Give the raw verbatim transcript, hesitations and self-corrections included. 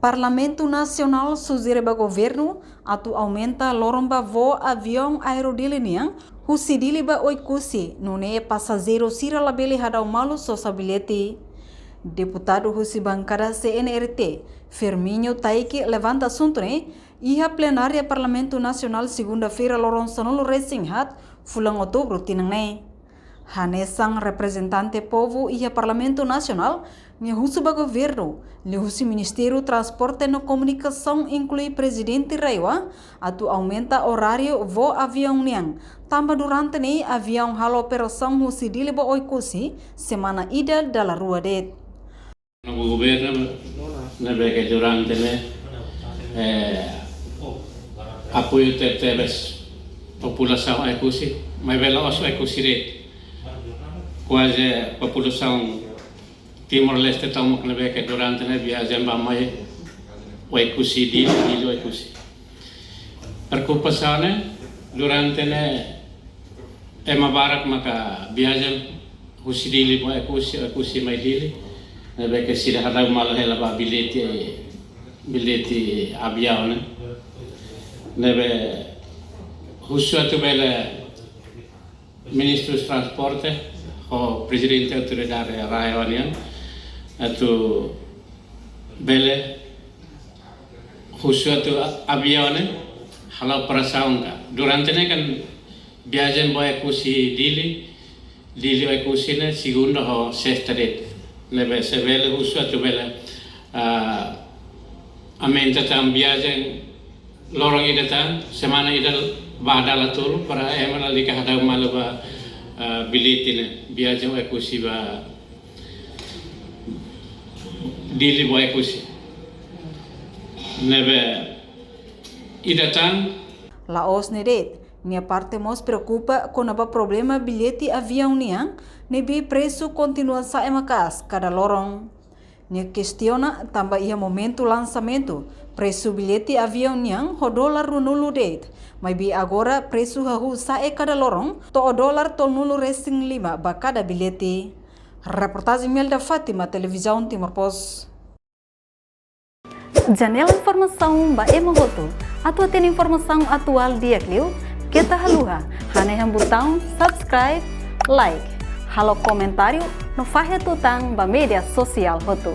Parlamentu Nasionál sujere ba governu atu aumenta loron ba voo aviaun Aero Dili nian husi Dili ba Oekusi, nune'e pasajeiru sira labele hadau malu sosa billete. Deputadu husi bankada C N R T, Firmino Taiki, levanta asuntu ne'e iha plenária Parlamentu Nasionál segunda-feira loron sanulu-resin-haat fulan Outubru tinan ne'e. Hanesan reprezentante povu iha Parlamentu Nasionál, nia husu ba governu, liuhusi Ministériu Transporte no Komunikasaun, inklui Prezidente RAEOA, atu aumenta oráriu voo aviaun nian, tanba durante ne'e aviaun halo operasaun husi Dili ba Oekusi semana ida dala rua de'it. Governu ne'ebé ke durante ne'e, eh, apoiu tebetebes populasaun Oekusi, maibé la'ós Oekusi de'it. Kuaze populasaun Timor-Leste tomak ne'ebé ke durante ne'e viajen ba mai Oekusi, Dili, Dili Oekusi. Preokupasaun ne'e durante ne'e ema barak maka viajen husi Dili ba Oekusi, Oekusi mai Dili. Ne'ebé ke sira hadau malu hela ba billete, billete aviaun ne'e. Ne'ebé husu atu bele Ministru Transporte ho Prezidente Autoridade RAEOA nian atu bele husu atu a-, aviaun ne'e hala'o operasaun ka. Durante ne'e kan viajen ba Oekusi Dili, Dili Oekusi ne'e segunda ho sesta de'it. Ne'ebé se bele husu atu bele, ah, aumenta tan viajen loron ida tan, semana ida ba dala tolu para ema lalika hadau malu ba, ah, billete ne'e, viajen Oekusi ba Dili ba Oekusi. Ne'ebé ida tan. La'ós ne'e de'it, nia parte mós preokupa kona-ba problema billete aviaun nian, ne'ebé presu kontinua sa'e maka'as kada loron. Nia kestiona tanba iha momentu lansamentu, presu billete aviaun nian ho dolar ruanulu de'it, maibé agora presu hahú sa'e kada loron to'o dolar tolunulu-resin-lima ba kada billete. Reportajen Imelda Fátima, Televizaun Timor Post. Janela informasaun ba ema hotu. Atu hatene informasaun atuál di'ak liu, keta haluha hanehan butaun subscribe, like, halo komentáriu no fahe tutan ba média sosiál hotu.